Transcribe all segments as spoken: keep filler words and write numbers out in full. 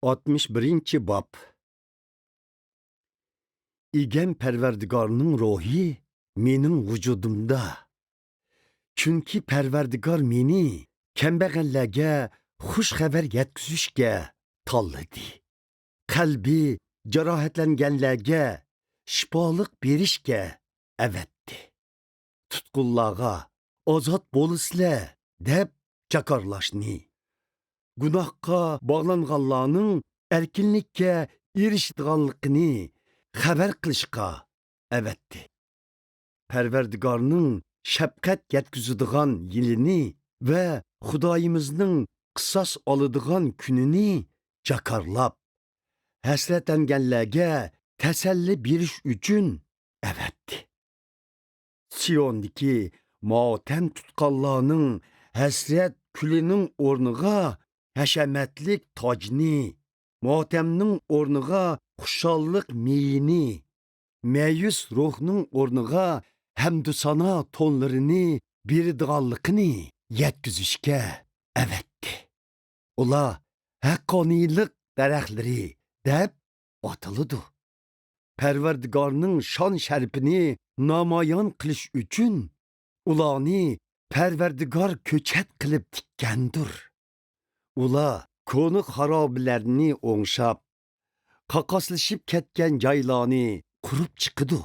ئاتمىش بىرىنچى باب. ئىگەم پەرۋەردىگارنىڭ روھى مېنىڭ ۋۇجۇدۇمدا. چۈنكى پەرۋەردىگار مېنى كەمبەغەللەرگە خۇش خەۋەر يەتكۈزۈشكە تاللىدى. قەلبى جاراھەتلەنگەنلەرگە شىپالىق بېرىشكە ئەۋەتتى. تۇتقۇنلارغا «ئازاد بولىسىلەر» دەپ جاكارلاشنى، گۇناھقا باغلانغانلارنىڭ ئەركىنلىككە ئېرىشىدىغانلىقىنى خەۋەر قىلىشقا ئەۋەتتى. پەرۋەردىگارنىڭ شەپقەت يەتكۈزىدىغان يىلىنى ۋە خۇدايىمىزنىڭ قىساس ئالىدىغان كۈنىنى جاكارلاپ، ھەسرەتلەنگەنلەرگە تەسەللى بېرىش ئۈچۈن ئەۋەتتى. سىيوندىكى ماتەم تۇتقانلارنىڭ ھەسرەت كۈلىنىڭ ئورنىغا ھەشەمەتلىك تاجنى، ماتەمنىڭ ئورنىغا خۇشاللىق مېيىنى، مەيۈس روھنىڭ ئورنىغا ھەمدۇسانا تونلىرىنى بېرىدىغانلىقىنى يەتكۈزۈشكە ئەۋەتتى. ئۇلار ھەققانىيلىق دەرەخلىرى دەپ ئاتىلىدۇ. پەرۋەردىگارنىڭ شان-شەرىپىنى نامايان قىلىش ئۈچۈن ئۇلارنى پەرۋەردىگار كۆچەت قىلىپ تىككەندۇر. ئۇلار كونا خارابىلەرنى ئوڭشاپ، قاقاسلىشىپ كەتكەن جايلارنى قۇرۇپ چىقىدۇ.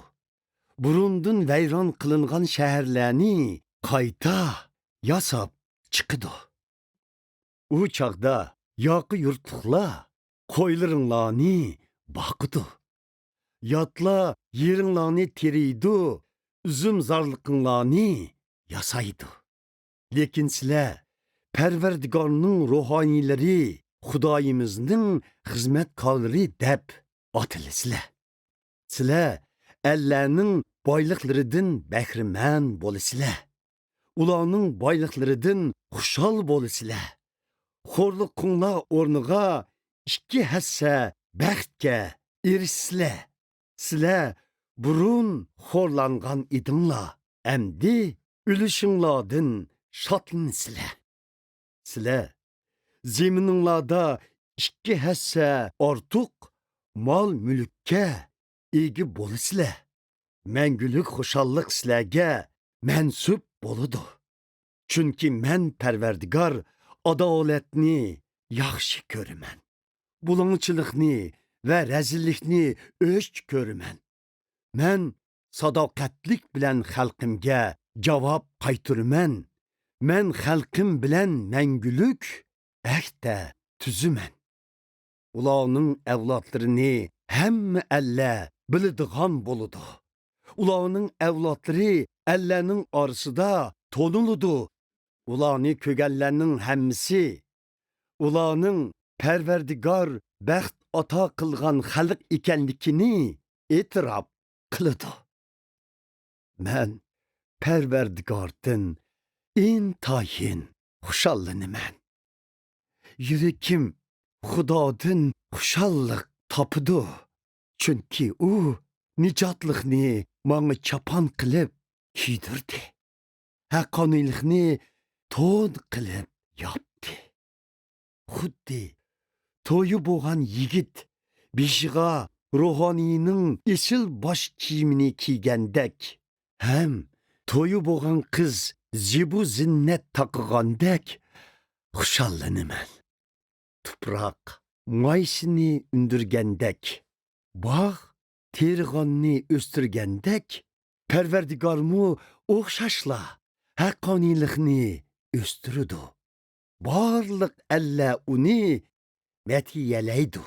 بۇرۇندىن ۋەيران قىلىنغان شەھەرلەرنى قايتا ياساپ چىقىدۇ. ئۇ چاغدا ياقا يۇرتلۇقلار قويلىرىڭلارنى باقىدۇ. ياتلار يېرىڭلارنى تېرىيدۇ، ئۈزۈمزارلىقىڭلارنى ياسايدۇ. لېكىن سىلەر پەرۋەردىگارنىڭ روھانىيلىرى، خۇدايىمىزنىڭ خىزمەتكارلىرى دەپ ئاتىلىسىلەر. سىلەر ئەللەرنىڭ بايلىقلىرىدىن بەھرىمەن بولىسىلەر. ئۇلارنىڭ بايلىقلىرىدىن خۇشال بولىسىلەر. خورلۇقۇڭلار ئورنىغا ئىككى ھەسسە بەختكە ئېرىشىسىلەر. سىلەر بۇرۇن خورلانغان ئىدىڭلار، ئەمدى ئۈلۈشۈڭلاردىن شادلىنىسىلەر. سىلەر زېمىنىڭلاردا ئىككى ھەسسە ئارتۇق مال-مۈلۈككە ئىگە بولىسىلەر. مەڭگۈلۈك خۇشاللىق سىلەرگە مەنسۇپ بولىدۇ. چۈنكى مەن پەرۋەردىگار ئادالەتنى ياخشى كۆرىمەن. بۇلاڭچىلىقنى ۋە رەزىللىكنى ئۆچ كۆرىمەن. مەن ساداقەتلىك بىلەن خەلقىمگە جاۋاب قايتۇرىمەن. مەن خەلقىم بىلەن مەڭگۈلۈك ئەھدە تۈزىمەن. ئۇلارنىڭ ئەۋلادلىرىنى ھەممە ئەللەر بىلىدىغان بولىدۇ. ئۇلارنىڭ ئەۋلادلىرى ئەللەرنىڭ ئارىسىدا تونۇلىدۇ. ئۇلارنى كۆرگەنلەرنىڭ ھەممىسى ئۇلارنىڭ پەرۋەردىگار بەخت ئاتا قىلغان خەلق ئىكەنلىكىنى ئېتىراپ قىلىدۇ. مەن پەرۋەردىگاردىن ئىنتايىن خۇشاللىنىمەن. يۈرىكىم خۇدادىن خۇشاللىق تاپىدۇ، چۈنكى ئۇ نىجاتلىقنى ماڭا چاپان قىلىپ كىيدۈردى، ھەققانىيلىقنى تون قىلىپ ياپتى. خۇددى تويى بولغان يىگىت بېشىغا روھانىينىڭ ئېسىل باش كىيىمىنى كىيگەندەك ھەم تويى بولغان قىز زىبۇ زىننەت تاقىغاندەك خۇشاللىنىمەن. تۇپراق مايسىنى ئۈندۈرگەندەك، باغ تېرىغاننى ئۆستۈرگەندەك، پەرۋەردىگارمۇ ئوخشاشلا ھەققانىيلىقنى ئۆستۈرىدۇ. بارلىق ئەللەر ئۇنى مەدھىيەلەيدۇ.